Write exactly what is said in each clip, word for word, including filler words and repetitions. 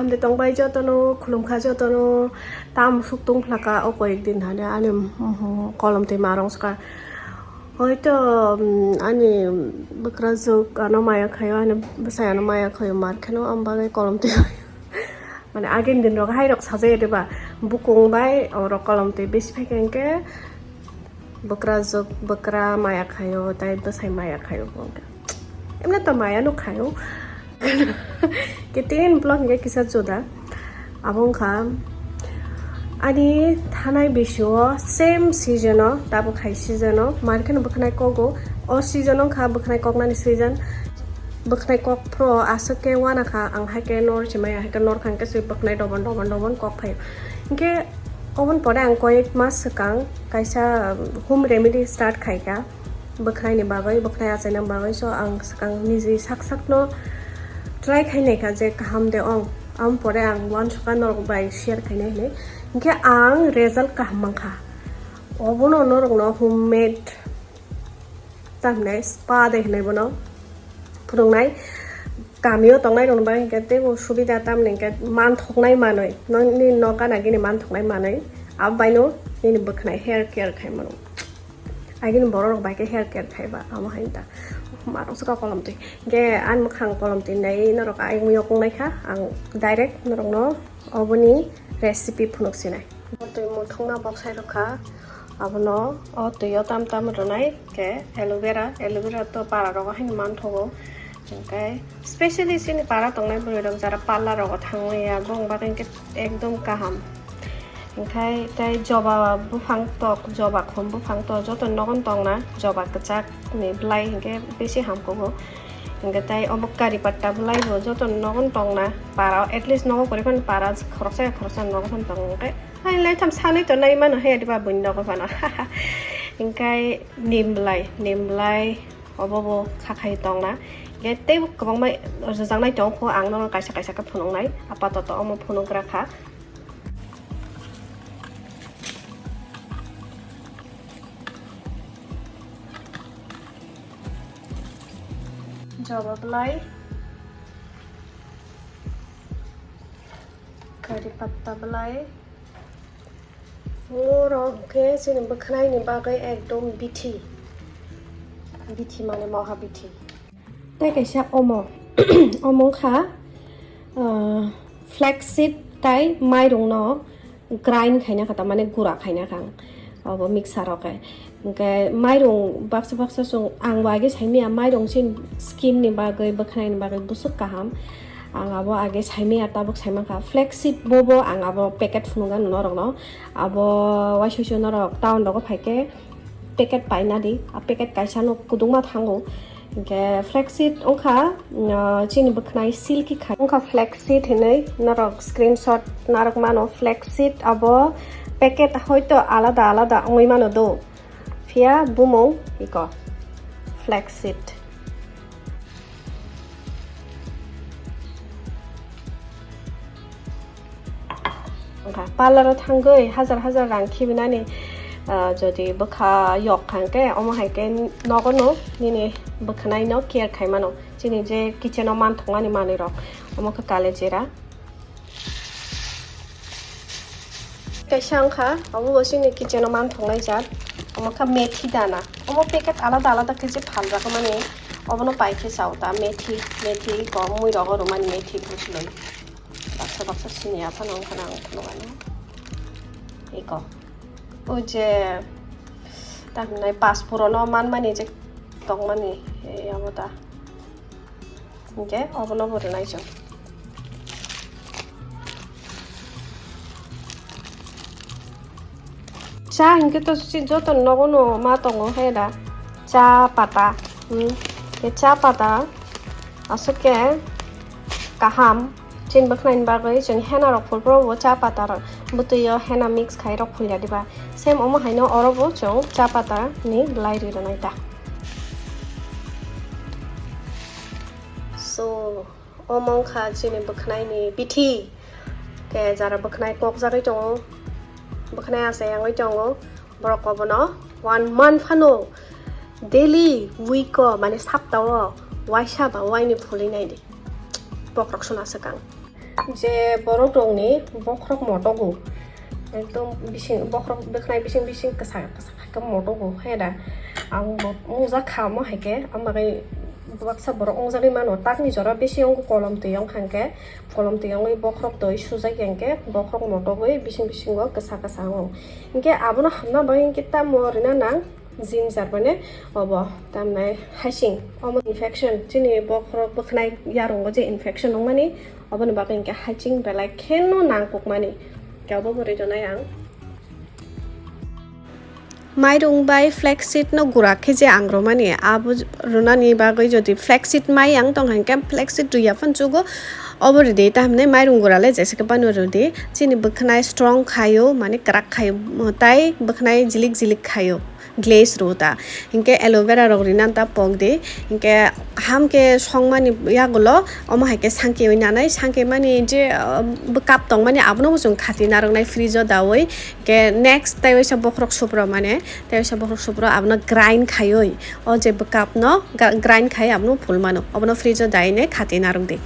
Tongbai jotono, khulumkha jotono, tam suk tongphlaka o koyek din thani ani, mhm, kolom twi marong swkha. Hoito, mm, ani bwkrajwk ano maya khaio, ani bwsai ano maya khaio, mar kheno, am bagwi kolom twi mane agini din rok hai rok sajai diba, bukung bai oro kolom twi bisi phaikha hinkhe bwkrajwk bwkra maya khaio, tai bwsai maya khaio bo hinkhe. Emne to maya no khaio. Kitin vlog hinkhe kisa juda. Abo wngkha ani thanai bisio same season o, tabuk hai season o, mar kheno bwkhnai kogo. O season o wngkha bwkhnai koknani season. Bwkhnai kok phro aswk khe uanakha, ang hai khe nor chimai, hai khe nor khang khe se bwkhnai dobon dobon dobon kok phaio. Hinkhe oboni pore ang koyek mas swkang kaisa home remedy start khaikha. Bwkhwnai ni bagwi, bwkhnai achaina bagwi, so ang swkang niji sak sakno try khai naikha je kaham de ong. Am pore ang uansukha norok bai share khainai hinwi. Hinkhe ang result kaham mankha. Obono norokno homemade tamhinai spa de hinwi bono phunuknai. Kamio tongnai rokni bagwi hinkhe teibo subida tamni hinkhe manthoknai manwi, nini nok gana gini manthoknai manwi abo baino nini bwkhnai hair care khai mano. Agini borok rok bai khe hair care khai ba, amo hai ta. Marok swkha kolom twi. Hinkhe ani mwkhang kolom twi nai norok ayung yok wng naikha. Ang direct norokno oboni recipe phunuk sinai. Twi muthungna boksai rwkha. Abono o twi o tam tam rwnai khe aloe vera, aloe vera to para rogo haino manthogo. Hinkhe specially chini para tongnai bwrwi rok jara parlour rogo thangmaya, bong bagwi hinkhe ekdom kaham. Hinkhe tei joba buphang tok, joba khum buphang tok, joto nogon tongna, joba kwchak ni bwlai hinkhe bisi hamkugo. Hinkhe tei obo kari patta bwlai bo joto nogon tongna, para at least nogo kwrwi phano para khoroksa ya khoroksa nogo phano tongo hinkhe. Hainlai tham sanwi tongnai mano he diba buini nogo phano. Hinkhe nim bwlai, nim bwlai obo bo khakhai tongna. Hinkhe teibo kwbangma rwjaknai tongo kho, ang nono kaisa kaisa khe phunuknai. Apatoto omo phunugra kha. Joba bwlai, kari patta bwlai. Oro hwnkhe chini bwkhwnaini bagwi ekdom bithi. Bithi mane moha bithi. Tei kaisa omo. Omo wngkha, ah, flaxseed tai mairungno grind khaina kha, tamani gura khaina kha ang. Obo mixer o khe. Hinkhe mairung baksa baksa chwng, ang bo age saimanya mairung chini skin ni bagwi, bwkhwnaini bagwi bwswk kaham. Ang abo age saimanya, tabuk saimankha. Flaxseed bo bo ang abo packet phunukgano norokno. Abo waisuksa norok town rogo phaikhe packet paina di. A packet kaisa no kwdwkma thango. Hinkhe flaxseed wngkha, uh, chini bwkhwnai silky khai. Wngkha flaxseed hinwi norok screenshot narwk mano. Flaxseed abo packet hoito alada alada wngwi mano do. Phiya bumung iko flaxseed. Wngkha parlour o thangwi hajar hajar rang khibinani, ah, jodi bwkha yok kha hwnkhe, omo hai khe nogo no nini bwkhwnai no care khai mano. Chini je kitchen o manthoknani manwi rok, omo khe kale jera. Kaisa wngkha, obo bo chini kitchen o manthoknai jat. Omo kha methi dana. Omo packet alada alada khe je phaljak mani, obono pai khe chao ta methi, methi ko mui rogo rwmani methi bujloi. Baksa baksa sini aphano wngkha na ang phano ano. Eko. O je ta hwnai paspurono manmani je tongmani, e, abo ta. Hinkhe obono bo rwnai chwng. Cha hinkhe to si joto nogo no ma tongo he da. Cha pata. Hmm. Ke cha pata. Aswk ke kaham. Chini bwkhwnai ni bagwi chwng hena rok phulpro bo cha pata rok bwtwi o hena mix khai rok phulya diba. Same omo haino oro bo chwng cha pata ni bwlai ri rwnai ta. So, omo wngkha chini bwkhwnai ni bithi. Ke jara bwkhwnai kok jagwi tongo, bwkhwnai achai yangwi tongo, borok obono one month phano daily, week o, mane sapta o waisa ba waini phulwi nai di. Bokrok sona swkang. Je borok rokni bokhorok motogo, ekdom bising bokhorok bwkhnai bising bising kwsa kwsa khe motogo, he da? Ang bo mujak kha omo hai khe, ang bagwi baksa borok wngjagwi mano. Takni jora bisi wngkha kolom twi wngkha hwnkhe, kolom twi wngwi bokhorok twi sujak ya hwnkhe bokhorok motogwi bising bisingo kwsa kwsa wngo. Hwnkhe abono hamna bagwi hwnkhe tamo rwna nang. Ginger mane obo tamnai hasing, omo infection, chini bokhorok bwkhnai yarungo je infection wngmani, oboni bagwi hwnkhe hasing belai kheno nangkukmani, hwnkhe obo bo rwtonai ang. Mairung bai flaxseed no gura khe je ang romani, abo runani bagwi jodi flaxseed mai ang tong hwnkhe flaxseed rwya phano chugo, obo rwdi, tamhinai mairung gura le jesa khe phano rwdi, chini bwkhnai strong khaio, mane kwrak khaio, tai bwkhnai jilik jilik khaio. Glaze rw ta. Hinkhe aloe vera rok rina ta pok di. Hinkhe ham khe songmani yagulo omo hai khe sangkiwi nanai, sangkimani je, uh, bwkap tongmani abono bo chwng khati narwknai fridge o dawi. Hinkhe next tei waisa bokhorok supro mane, tei waisa bokhorok supro abono grind khaiwi o je bwkap no ga-, grind khai abono phul mano, obono fridge o dainai khati narwk di.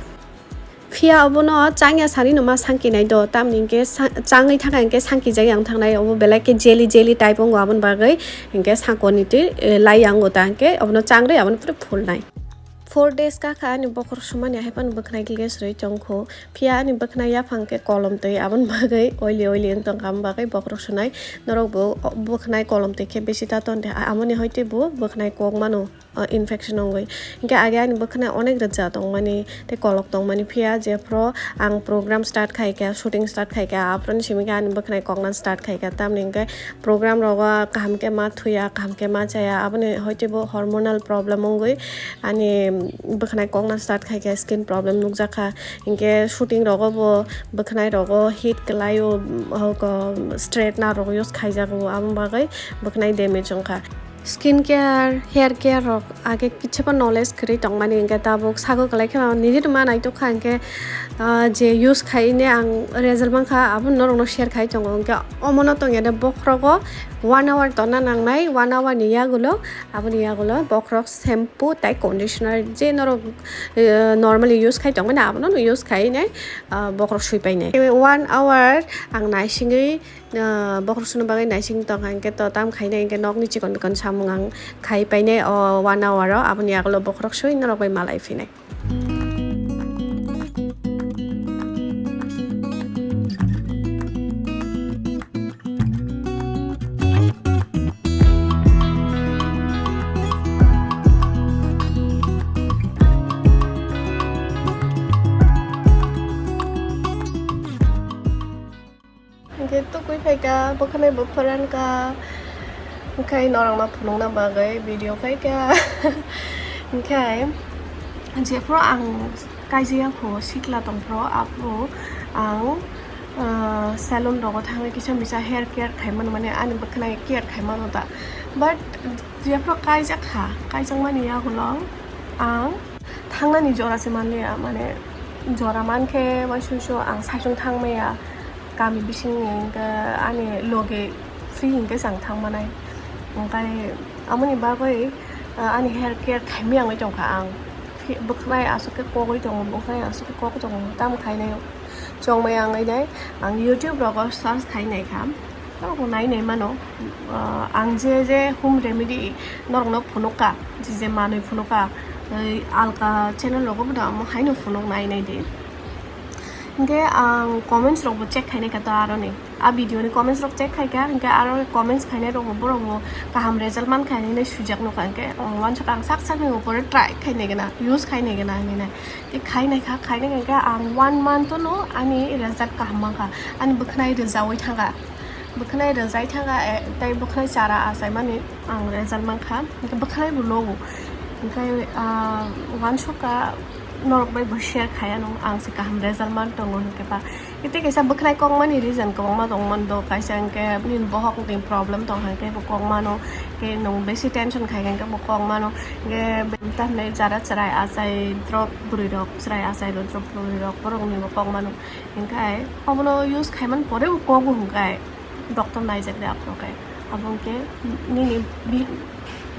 Phiya obono changya sani no ma sangkinai do, tamni hwnkhe sa-, changwi thangkha hwnkhe sangkijak yang thangnai, obo belai khe jelly jelly type wngo, aboni bagwi hwnkhe sangkoni twi, eh, lai yango ta hwnkhe obono changrwi abono pura phulnai. Four days kakha ani bokhorok sumani hai phano bwkhnai glaze rwi tongkho, phiya ani bwkhnai yaphang khe kolom twi, aboni bagwi oily oily wng tongkha, aboni bagwi bokhorok sunai. Norok bo bwkhnai kolom twi khe bisi ta ton de, amoni hoi twi bo bwkhnai kok mano. Uh, infection wngwi. Hinkhe age ani bwkhanai onek rwja tongmani tei kolok tongmani, phiya jephru ang program start khaikha, shooting start khaikha, aphuruni simi khe ani bwkhanai kokna start khaikha. Tamni hinkhe program rogo kaham khe ma thuya, kaham khe ma chaya, aboni hoi teibo hormonal problem wngwi ani bwkhanai kokna start khaikha, skin problem nukjakha. Hinkhe shooting rogo bo bwkhanai rogo heat kwlaio, hoko straightener rok use khaijago, aboni bagwi bwkhanai damage wngkha. Skin care, hair care rok age kichima knowledge kwrwi tongmani, hinkhe tabuk sago kwlai khe nini rwma naitokha, hinkhe, ah, je use khaine ang result mankha, abo norokno share khai tongo. Hinkhe omono tongya de bokhorogo one hour tonna nangnai, one hour ni yagulo, aboni yagulo bokhorok shampoo tai conditioner je norok, eh, normally use khai tongmani abono use khaine, ah, bokhorok sui painai. One hour ang naisingwi Ah, bokhorok suna bagwi naising tongkha, hinkhe to tam khainai, hinkhe nokni chikon bikon samung ang khai painai o one hour o, aboni yagulo bokhorok sui norok bai malai phinai. Hinkhe tukui phaikha, bwkhanai bo phwrankha, hinkhe norokno phunukna bagwi video khaikha. Hinkhe jephru ang kaijaya kho, sikla tongphru, aphru ang, ah, salon rogo thangwi kisa misa hair care khaimano, mane ani bwkhanai care khaimano ta. But jephru kaijak kha, kaijakmani yagulo ang thangnani jora se manliya, mane jora mankhe uaisuisu ang saichung thangmaya. Kami bisingni hinkhe ani loge free hinkhe chwng thangmanai. Hinkhe amoni bagwi, ah, ani hair care khaimaya wngwi tongkha ang. Phi-, bwkhanai aswk khe kogwi tongo, bwkhanai aswk khe kok tongo, tamo khainai chongmaya wngwi nai. Ang YouTube rogo search khai naikha, tamo nai nai mano. Ah, ang je je home remedy norokno phunukha, je je manwi phunukha, tei alka channel rogo bo da omo haino phunuk nai nai di. Hinkhe ang comments rokbo check khainai kha to aroni. A video ni comments rok check khaikha, hinkhe aro comments khainai rokbo borokbo kaham result mankha hinwi swijak nukha, hinkhe ang uansuk ang sak sakni upore try khainai gana, use khainai gana hinwi nai. Tei khainai kha, khainai kha hinkhe ang one month no ani result kaham mankha, ani bwkhanai rwjaui thangkha, bwkhanai rwjai thangkha, eh, tei bwkhanai chara achaimani ang result mankha, hinkhe bwkhanai bo logo, hinkhe, ah, uansukha norok bai bo share khaiya nung, ang se kaham result man tongo hinkhe ba. Tei kaisa bwkhanai kokmani reason kwbangma tongmani do, kaisa hinkhe nini bohok ni problem tong hinkhe bo kokmano, khe nung besi tension khai hinkhe bo kokmano, hinkhe tamhinai jara chwrai achai drop bwrwi rok, chwrai achai rok drop bwrwi rok borok ni bo kokmano, hinkhe obono use khaimani pore bo kogo hinkhe. Doctor naijak de aphuru khe. Abo hwnkhe nini bi-,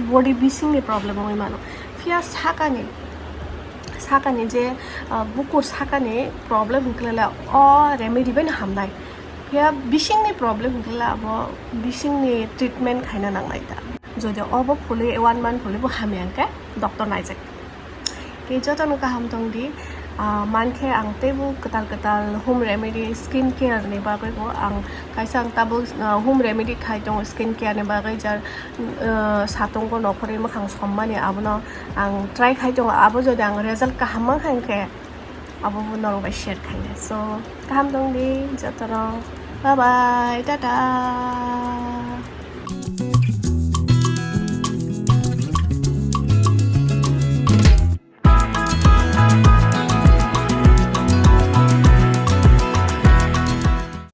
body bisingni problem wngwi mano. Phiya sakani, Sakani je, ah, bukur sakani problem hwnkhe le o remedy bai no hamnai. Ya bisingni problem hwnkhe le abo bisingni treatment khaina nangnai ta. Jodi obo phuli one month phuli bo hamya hwnkhe doctor naijak. Ke jotono kaham tong di, ah, mankhe ang teibo kwtal kwtal home remedy, skin care ni bagwi bo ang kaisa ang tabuk, ah, home remedy khai tongo skin care ni bagwi, jar, ah, satung bo nokhorwi mwkhang sommani abono ang try khai tongo, abo jodi ang result kaham mankha hwnkhe abo bo norok bai share khainai. So kaham tong di jotono, bye bye, tata.